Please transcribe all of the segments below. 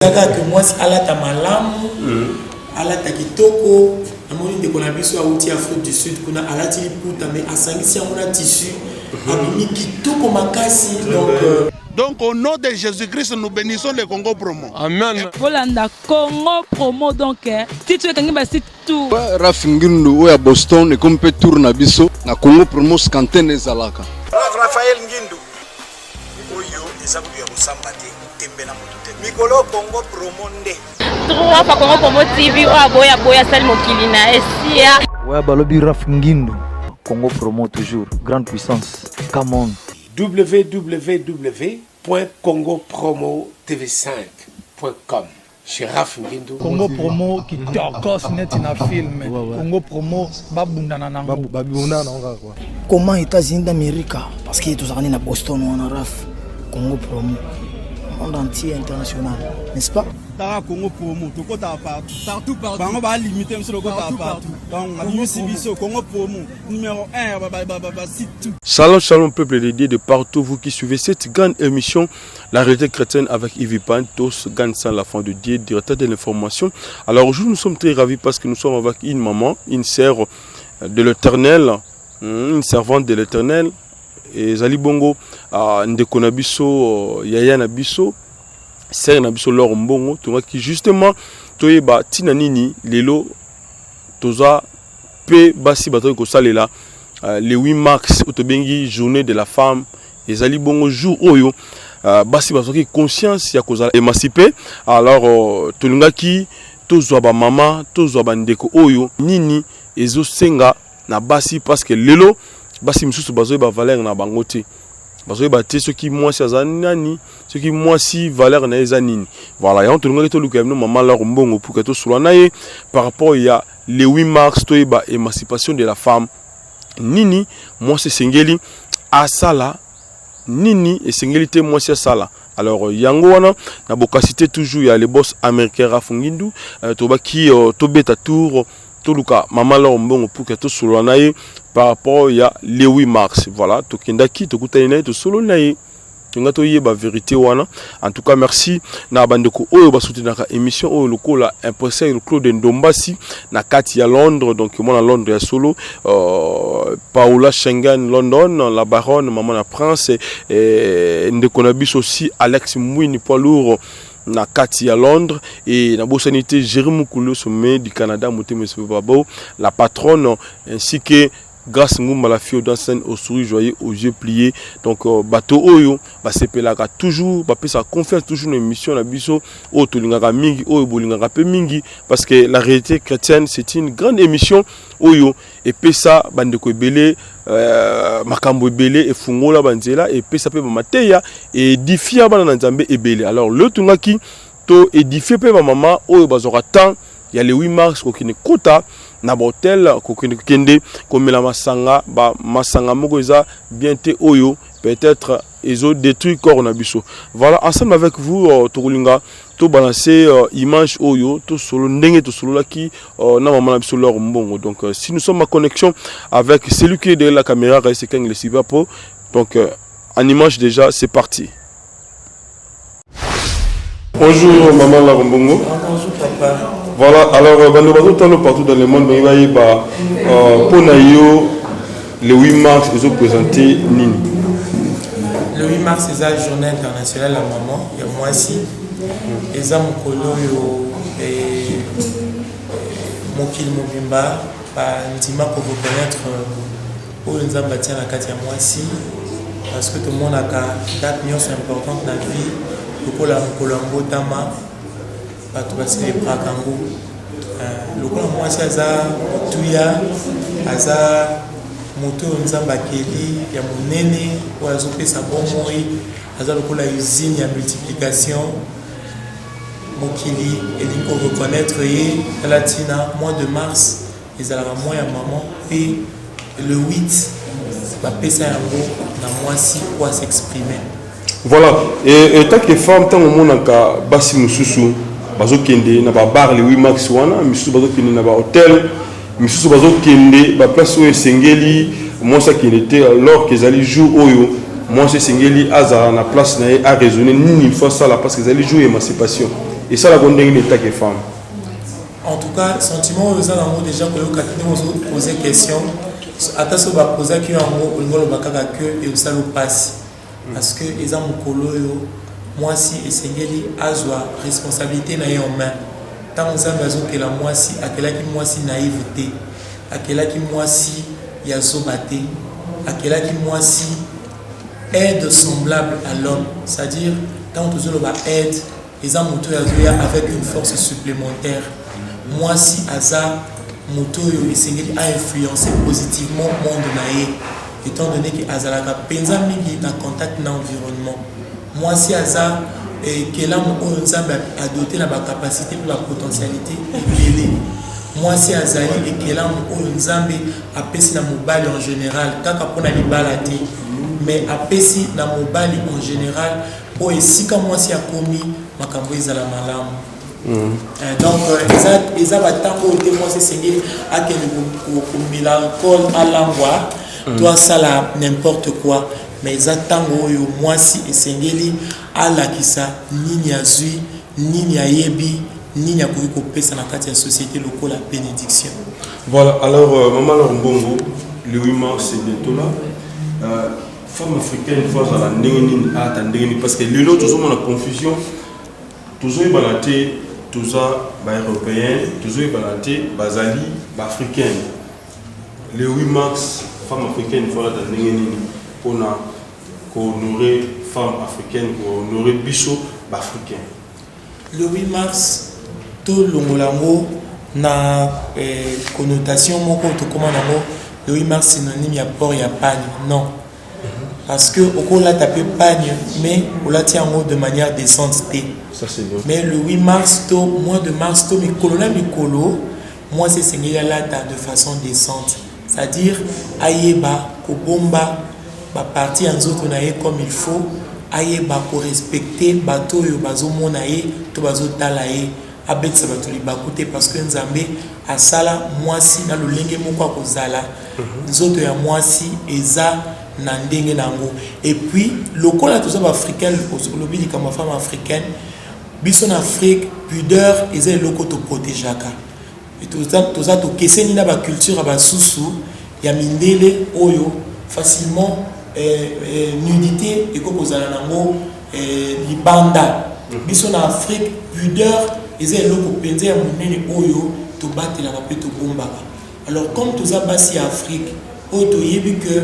Eza kaka que mwasi alata malamu, alata kitoko. Namoni ndeko na biso awuti Afrique du Sud kuna, alati liputa mais asangisi yango na tissu, abimi kitoko makasi. Donc Donc au nom de Jésus-Christ, nous bénissons le Congo Promo. Amen. Bolanda Congo Promo, donc titre ekangi ba site tout. Raf Ngindu oyo ya Boston ekomi mpe tour na biso na Congo Promo Scantene ezalaka. Raphaël Ngindu oyo eza kutu ya kosamba te, tembe na motu te, mikolo Congo Promo nde. Trois fois Congo Promo TV oyo aboya boya asali mokili na esia. Ouais, balobi Raf Ngindu. Congo Promo toujours, grande puissance. Come on. www.congopromotv5.com chez Raf Ngindu. Congo Promo kitokos neti na film. Congo Promo babundana nango. Babundana nango kaka quoi. Comment États-Unis d'Amérique, parce que tozalaka na Boston wana, Raf Congo Promo monde entier, international, n'est-ce pas? Tara Congo Promo, tokotaka partout. Partout, partout. Bango balimite biso, tokotaka partout. Donc abimisi biso Congo Promo numéro 1, basite tout. Shalom, shalom, peuple de Dieu de partout, vous qui suivez cette grande émission, La réalité chrétienne avec Yves Pantos, Gansan, la fin de Dieu, directeur de l'information. Alors aujourd'hui, nous sommes très ravis parce que nous sommes avec une maman, une sœur de l'Éternel, une servante de l'Éternel, ezali bongo ndeko na biso, yaya na biso, sœur na biso Lor Mbongo. Tongaki justement toyeba ntina nini lelo toza mpe basi bazali kosalela le 8 mars oyo tobengi Journée de la femme. Ezali bongo jour oyo basi bazwaki conscience ya kozala émancipé. Alors tolingaki tozwa bamama, tozwa bandeko oyo nini ezosenga na basi, parce que lelo basi misusu bazoyeba valeur na bango te, bazoyeba te soki mwasi aza nani, soki mwasi valeur na ye eza nini. Voilà, yango tolingaki toluka ya bino mama Lor Mbongo pour que tosolola na ye par rapport ya le 8 mars, toyeba émancipation de la femme, nini mwasi esengeli asala, nini esengeli te mwasi asala. Alors yango wana na bokasi te, toujours ya le boss américain Rafu Ngindu, tobaki tobeta tour, toluka mama Lor Mbongo pour que tosolola na ye par rapport ya le 8 mars. Voilà, tokendaki, tokutani na ye, tosololi na ye, tonga toyeba vérité wana. En tout cas, merci na bandeko oyo basoutenaka émission oyo, lokola impression Claude Ndombasi na kati ya Londres, donc mwana Londres ya solo, Paola Schengen London, la baronne, maman na prince, ndeko na biso aussi Alex Mwini poids lourd na kati ya Londres, et nabosani te Jérémy Mukulu, sommet du Canada, motema babo, la patronne, ainsi que Grâce Ngumba, la fille aux au sourire joyeux, aux yeux pliés. Donc bato oyo basepelaka toujours, bapesaka confiance toujours na émission na biso oyo tolingaka mingi, oyo bolingaka mpe mingi, parce que La réalité chrétienne, c'est une grande émission oyo epesa bandeko ebele makambo ebele, efungola banzela, epesa mpe bamateya, édifia bana na Nzambe ebele. Alors lelo tongaki to édifie mpe bamama oyo bazwaka temps ya le 8 mars kokende kota na bahotel, kokende kokende komela masanga, bamasanga moko eza bien te, oyo peut-être ezodétruire corps na biso. Voilà, ensemble avec vous, tokolinga tobalance image oyo tosolo ndenge tosololaki na mama na biso Lor Mbongo. Donc si nous sommes en connexion avec celui qui est derrière la caméra, Raïs Keng le Sibapo, donc en image déjà, c'est parti. Bonjour maman Lor Mbongo. Bonjour papa. Voilà, alors bando bazotala partout dans le monde, bangi bayeba mpo na yo le 8 mars ezoprésente nini? Le 8 mars eza Journée internationale ya mama, ya mwasi. Eza mokolo oyo mokili mobimba bandima koreconnaître oyo Nzambe atia na kati ya mwasi, parce que tomonaka date nyonso importante na vie, lokola mokolo ya mbotama, bato bacélébraka yango. Lokola mwasi aza motuya, aza moto oyo Nzambe akeli ya monene, oyo azopesa bomoi, aza lokola usine ya multiplication, mokili elingi koreconnaître ye. Tala ntina mois de mars ezalaka mois ya mama, mpe le 8 bapesa yango na mwasi po as'exprime. Voilà, et tant que femme, ntango omonaka basi mosusu bazokende na babar le 8 mars wana, misusu bazokende na bahotel, misusu bazokende baplace oyo esengeli mwasi akende te, alors que ezali jour oyo mwasi esengeli azala na place na ye, araisonne nini faut asala, parce que ezali jour émancipation. Esalaka ndenge nini etake femme? En tout cas, sentiment oyo oza nango déjà, koyoka ndenge ozopose question, ata so bapozaki yo yango, olingi oloba kaka ke eosala mpasi, parce que eza mokolo oyo mwasi esengeli azwa responsabilité na ye en main. Ntango Nzambe azokela mwasi, akelaki mwasi naïve te, akelaki mwasi ya zoba te, akelaki mwasi aide semblable à l'homme. C'est-à-dire, ntango tozoloba aide, eza moto oyo azoya avec une force supplémentaire. Mwasi aza moto oyo esengeli ainfluencer positivement monde na ye, étant donné ke azalaka mpenza mingi na contact na environnement. Mwasi aza ekelamu oyo Nzambe adoté na bacapacité mpe bapotentialité ebele. Mwasi azali ekelamu oyo Nzambe apesi na mobali en général, kaka mpona libala te, mais apesi na mobali en général, mpo esika mwasi akomi, makambo ezala malamu. Donc eza batango oyo te mwasi esengeli akende komela alcool, alangwa to asala n'importe quoi, mais eza ntango oyo mwasi esengeli alakisa nini azwi, nini ayebi, nini akoki kopesa na kati ya société lokola bénédiction. Voilà, alors maman Laure Mbongo, le 8 mars, c'est bientôt là. Femme africaine, faut azala ndenge nini, ata ndenge nini? Parce que lelo tozomona confusion, tozoyebana te toza baeuropéen, tozoyebana te bazali baafricaine. Le 8 mars, femme africaine faut alata ndenge nini mpona kohonorer femme africaine, kohonorer biso baafricain? Le 8 mars, tolongola yango na connotation moko tokóma nango, le 8 mars synonyme ya port ya pagne. Non, parce que okolata mpe pagne, mais olati yango de manière décente te. Ça, c'est bien. Mais le 8 mars to mois de mars to mikolo na mikolo, mwasi esengeli alata de façon décente, c'est-à-dire ayeba kobomba bapartie ya nzoto na ye comme il faut, ayeba korespecte bato oyo bazomona ye to bazotala ye, abetisa bato libaku te, parce que Nzambe asala mwasi na lolenge moko akozala. Nzoto ya mwasi eza na ndenge na yango. Et puis, lokola toza baafricaine, olobi likambo ya femme africaine, biso na Afrique, pudeur eza eloko toprotégeaka. Toza tokeseni na baculture ya basusu ya mindele oyo facilement nudité ekoki kozala nango libanda. Biso na Afrique, pudeur eza eloko mpenza ya monene oyo tobatelaka mpe tobombaka. Alors, comme toza basi ya Afrique oyo toyebi ke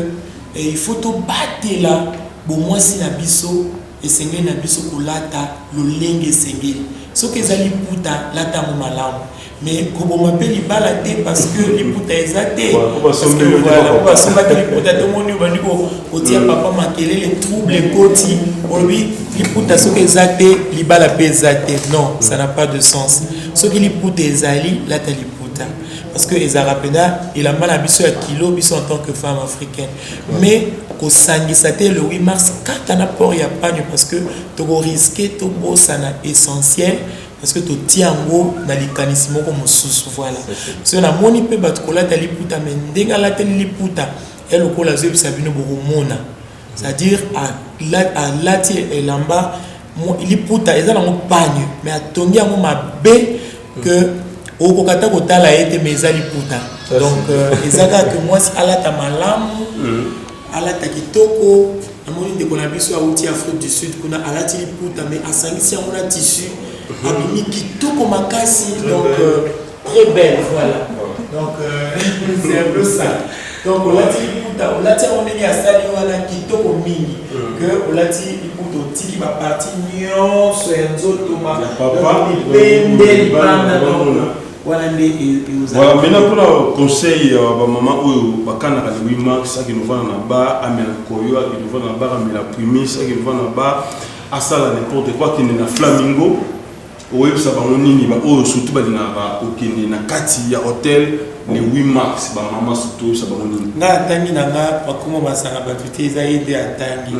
il faut tobatela bomwasi na biso, esengeli na biso kolata lolenge esengeli. Soki eza liputa, lata yango malamu, mais koboma mpe libala te parce que liputa eza te. Po basombaki liputa, tomoni obandi kotia papa makelele, trouble ekoti, olobi liputa soki eza te, libala mpe eza te. Non, ça n'a pas de sens. Soki liputa ezali, lata liputa, parce que ezalaka mpenza elamba na biso ya kilo, biso en tant que femme africaine. Mais kosangisa te le 8 mars kaka na port ya pagne, parce que tokorisquer tobosana essentiel, parce que totia yango na likanisi moko mosusu. Voilà, parce que namoni mpe bato kolata liputa, mais ndenge alateli liputa ya lokola azoyebisa bino bokomona, c'est-à-dire alati elamba, liputa eza nango pagne, mais atongi yango mabe que okoka ta kotala ye te, mais eza liputa. Donc eza kaka ke mwasi alata malamu, alata kitoko. Namoni ndeko na biso awuti Afrique du Sud kuna, alati liputa mais asangisi yango na tissu, abimi kitoko makasi, donc très belle. Voilà, donc c'est un peu ça. Donc olati liputa, olati yango ndenge asali wana, kitoko mingi que olati liputa, otiki bapartie nyonso ya nzoto, mipende libanda. Donc wana nde. Voilà, maintenant mpona conseil ya bamama oyo bakanaka le 8 mars, akende ovanda na bar amela koyo, akende ovanda na bar amela primis, akende ovanda na bar asala n'importe quoi, akende na Flamingo, oyebisa bango nini? Baoyo surtout balingaka kokende na kati ya hotel le 8 mars, bamama surtout, oyebisa bango nini? Ngai atangi na nga bakoma masanga bato te, eza ye nde atangi.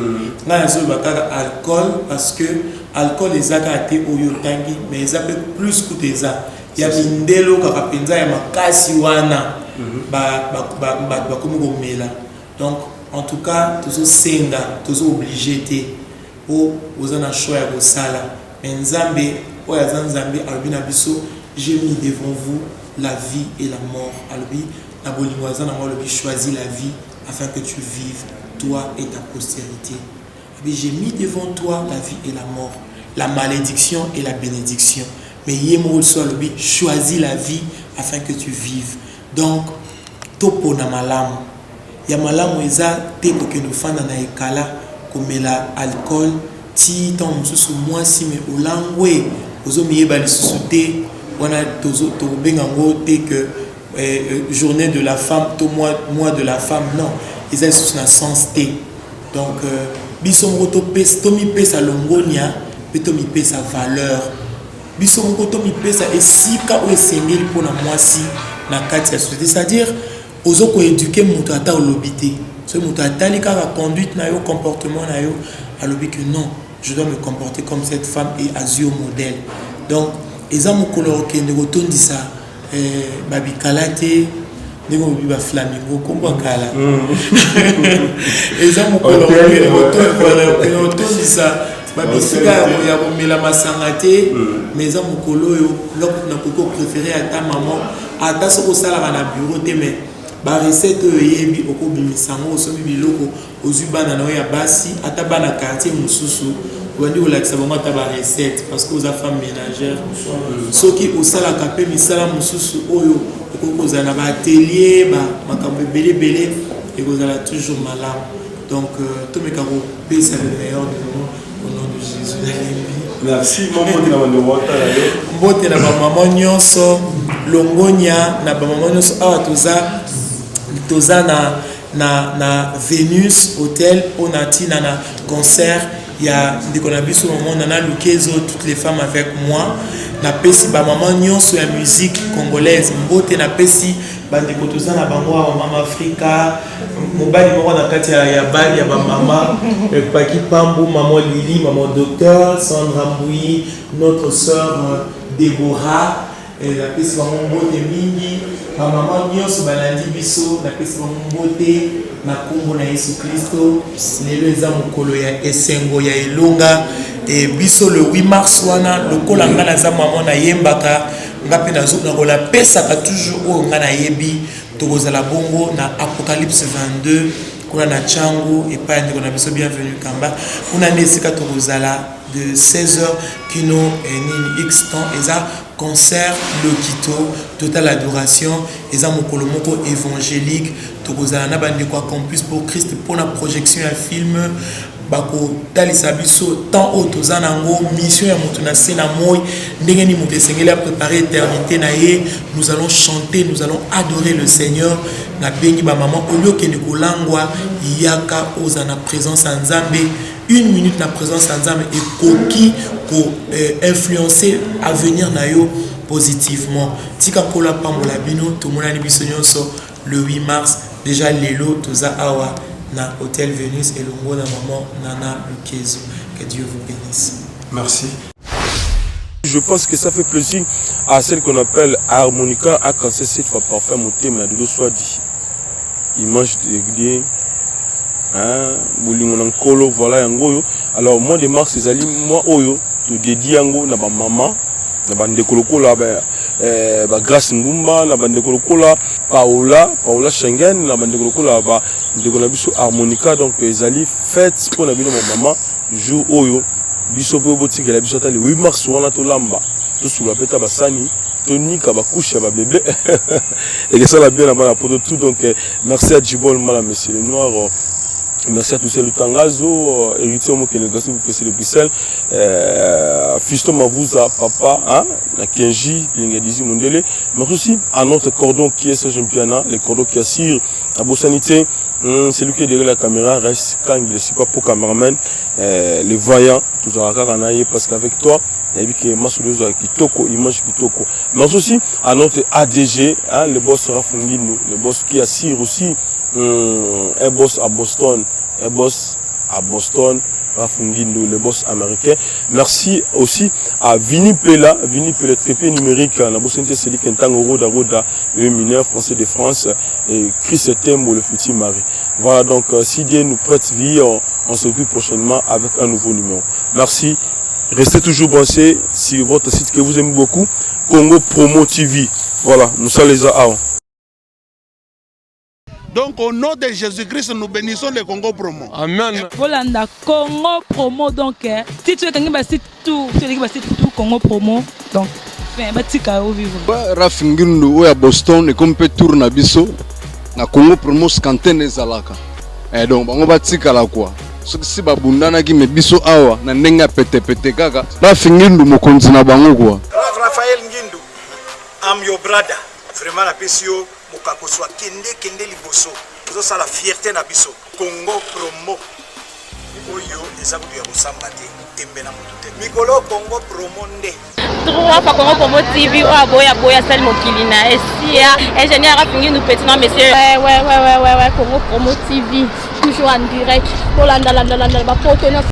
Ngai nazoloba kaka alcool, parce que alcool eza kaka te oyo otangi, mais eza mpe plus kutu, eza ya mindelo kaka mpenza ya makasi wana bato bakomi komela. Donc en tout cas, tozosenga, tozo oblige te, po oza na choix ya kosala, mais Nzambe oyo aza Nzambe alobi na biso, j'ai mis devant vous la vie et la mort. Alobi na bolingo aza nango, alobi choisis la vie afin que tu vives, toi et ta postérité. Alobi j'ai mis devant toi la vie et la mort, la malédiction et la bénédiction. Mais ye moko lisusu alobi choisis la vie afin que tu vives. Donc topona malamu. Ya malamu eza te kokende ofanda na ekala komela alcool ti tango mosusu mwasi me olangwe ozomiyeba lisusu te, wana tokobenga yango te que journée de la femme to mois de la femme, non, eza lisusu na sens te. Donc biso moko tomipesa longonia mpe tomipesa valeur, biso moko tomipesa esika oyo esengeli mpona mwasi na kati ya société. C'est-à-dire ozo koéduquer moto ata olobi te, soki moto atali kaka conduite na yo, comportement na yo, alobi que non, je dois me comporter comme cette femme, et azwi yo modèle. Donc eza mokolo ya kokende kotondisa babikala te, ndenge olobi baflamingo nkombo ya kala. Eza mokolo ya kotondisa babisika ya komela masanga te, mais eza mokolo oyo nakoki kopréférer ata mama, ata soki osalaka na bureau te, mais barecette oyo oyebi okobimisa yango, osombi biloko, ozwi bana na oyo ya basi, ata bana quartier mosusu, obandi kolakisa bango ata barecette, parce que oza femme ménagère. Soki osalaka mpe misala mosusu oyo okoki kozala na baatelier, makambo ebele ebele, ekozala toujours malamu. Donc tomeka kopesa le meilleur de nous au nom de Jésus. Nalembi. Merci. Mbote na bandeko watala yo. Mbote na bamama nyonso, longonia na bamama nyonso. Awa toza na Venus Hotel mpona ntina na concert ya ndeko na biso mama Nana Lukezo, toutes les femmes avec moi. Napesi bamama nyonso ya musique congolaise mbote, napesi bandeko toza na bango awa, Mama Afrika, mobali moko na kati ya bamama Paki Pambu, mama Lili, mama docteur Sandra Mbui, notre sœur Déborah, napesi bango mbote mingi. Bamama nyonso balandi biso, napesi bango mbote na nkombo na Yesu Kristo. Lelo eza mokolo ya esengo ya elonga. E biso le 8 mars wana, lokola ngai naza mama, nayembaka, nga mpe nakolapesaka toujours oyo ngai nayebi. Tokozala bongo na Apocalypse 22 kuna na Tshangu, epai ya ndeko na biso Bienvenu Kamba. Kuna nde esika tokozala de 16h kino nini x temps. Eza concert lokito, total adoration, eza mokolo moko évangélique. Tokozala na bandeko ya Campus pour Christ mpona projection ya film, bakotalisa biso temps oyo toza nango, mission ya moto na se na moi, ndenge nini moto esengeli apréparer éternité na ye. Nous allons chanter, nous allons adorer le Seigneur. Nabengi bamama, olie okende kolangwa, yaka oza na présence ya Nzambe. Une minute na présence ya Nzambe ekoki koinfluencer avenir na yo positivement. Tika Nkolo apambola bino. Tomonani biso nyonso le 8 mars. Déjà lelo toza awa na Hôtel Venus elongo na maman Nana Lukezo. Que Dieu vous bénisse. Merci. Je pense que ça fait plaisir à celle qu'on appelle Harmonica à cancer cette fois parfait motema na dodo swadi image de Dieu, hein, bolingo na Nkolo. Voilà yango oyo. Alors mois de mars ezali mois oyo todédier yango na bamama, na bandeko lokola bagrâce Ngumba, na bandeko lokola Paola Schengen, na bandeko lokola bandeko na biso Harmonica. Donc ezali fête mpo na bino bamama. Jour oyo biso mpe botikela biso ata le 8 mars wana, tolamba, tosula mpe ta basani, tonika bacouche ya babebe, ekesala bien na bana poto tout. Donc merci à Djibol Mala, monsieur le noir. Merci à tous ceux Lutangazo, héritier Mokele, Gassi, vous le Bruxelles, Fiston Mavouza, papa, hein, la Kenji, Lingadizi Mondele. Merci aussi à notre cordon qui est Serge Mpiana, le cordon qui assure la bonne. Celui qui est derrière la caméra reste quand il ne suis pas pour cameraman, le voyant, tout ça, parce qu'avec toi, nayebi ke masolo ezwaka kitoko, image kitoko. Merci aussi à notre ADG, hein, le boss Rafungino, le boss qui assure aussi un boss à Boston, un boss à Boston, Rafungindo, le boss américain. Merci aussi à Vini Pela, Vini Pela, trépied numérique, la boss c'est Kentango Roda Roda, le mineur français de France, et Chris Tembo, le futur mari. Voilà, donc si Dieu nous prête vie, on se retrouve prochainement avec un nouveau numéro. Merci. Restez toujours branchés sur votre site que vous aimez beaucoup, Congo Promo TV. Voilà, nous sommes les awa. Donc au nom de Jésus-Christ, nous bénissons le Congo Promo. Amen. Bolanda Congo Promo donc ti tu ekangi basite tout, tu eleki basite tout Congo Promo donc fin batika yo vivre. Raf Ngindu oyo ya Boston ekomi mpe tour na biso na Congo Promo Scantene ezalaka. Eh, donc bango batikala kwa soki si babundanaki me biso awa na ndenge ya petepete kaka Raf Ngindu mokonzi na bango kwa. Raf Raphaël Ngindu, I'm your brother. Vraiment napesi yo mokakoso kende kende liboso ozosala fierté na biso Congo Promo oyo eza kutu ya kosamba te, tembe na motu te, mikolo Congo Promo nde. Trois fois Congo Promo TV oyo aboya aboya asali mokili na esia ingénieur Raf Ngindu, petit non monsieur. Ouais, Congo Promo TV toujours en direct, kolanda landa landa bapoto nyonso.